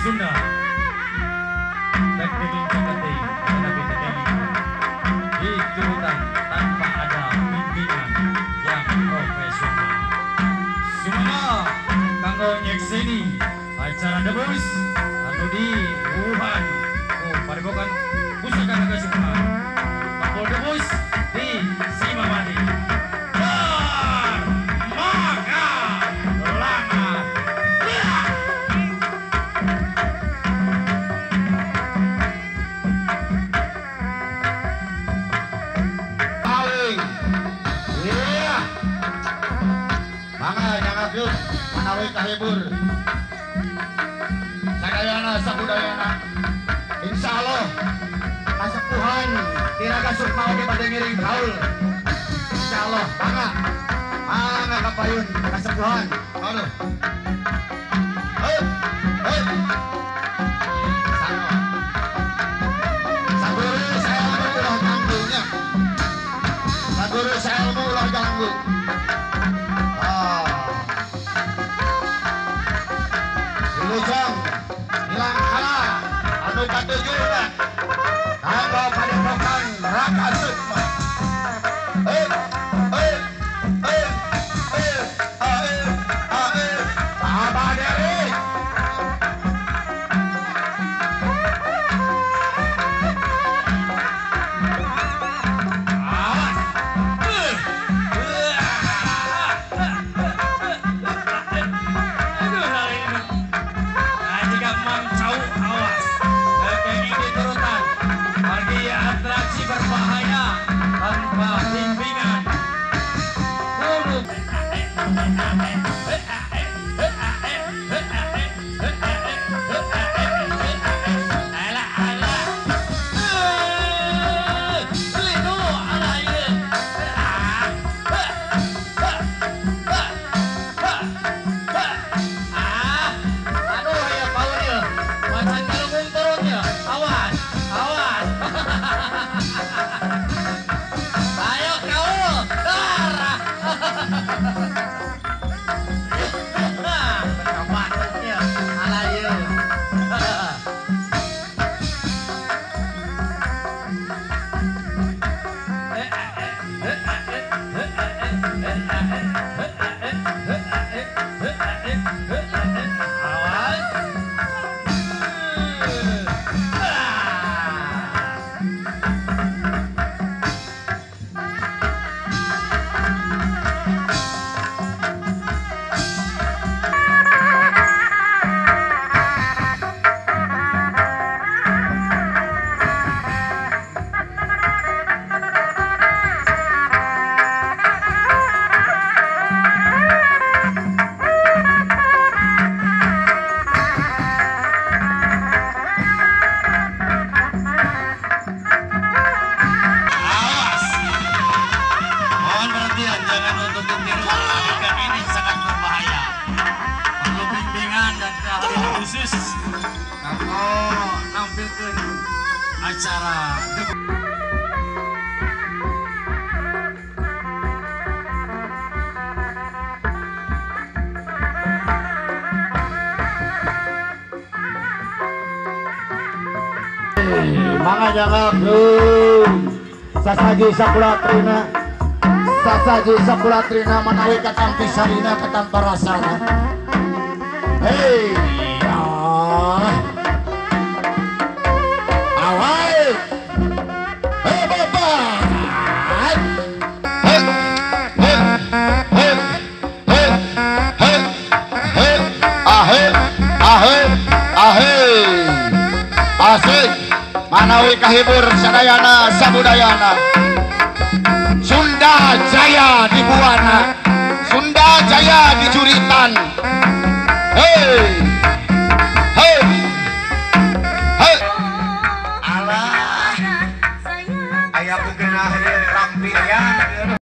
Sunda teknik cakati tetapi teknik diturutan tanpa ada bimbingan yang profesional. Semua kanggo nyekseni acara debus anu di Wuhan padepokan Pusaka Naga Sukma Bakul Debus di Simamani. Manawi kahibur sadayana sabudayana insyaallah kasepuhan tiraga sukma oge bade ngiring gaul insyaallah mangga mangga kapayun kasepuhan aduh hei hei sano saguru saelmu ulah ganggunya saguru saelmu ulah ganggu. Wilujeng hilang kala anu katujuna kanggo padepokan Raka Sukma. Eh eh eh eh eh eh Abah Deri. Awas. Atraksi berbahaya tanpa bimbingan. Aduh ya power ya. Macan galunggung turun ya. Awas, awas. Ayo kau, darah. Berkabatnya, alayu. Awas. Khusus kanggo nampilkeun acara. Mangga jangan sasaji sakulatrina sasaji sakulatrina manawi katampi sarina katampa rasana. Hei awai hei bapak hei hei hei hei hei. Asik manawi kahibur sadayana sabudayana. Sunda Jaya di Buana, Sunda Jaya di Juritan. Hey, hey, hey. Alah, ayah bukeunah rampi ya.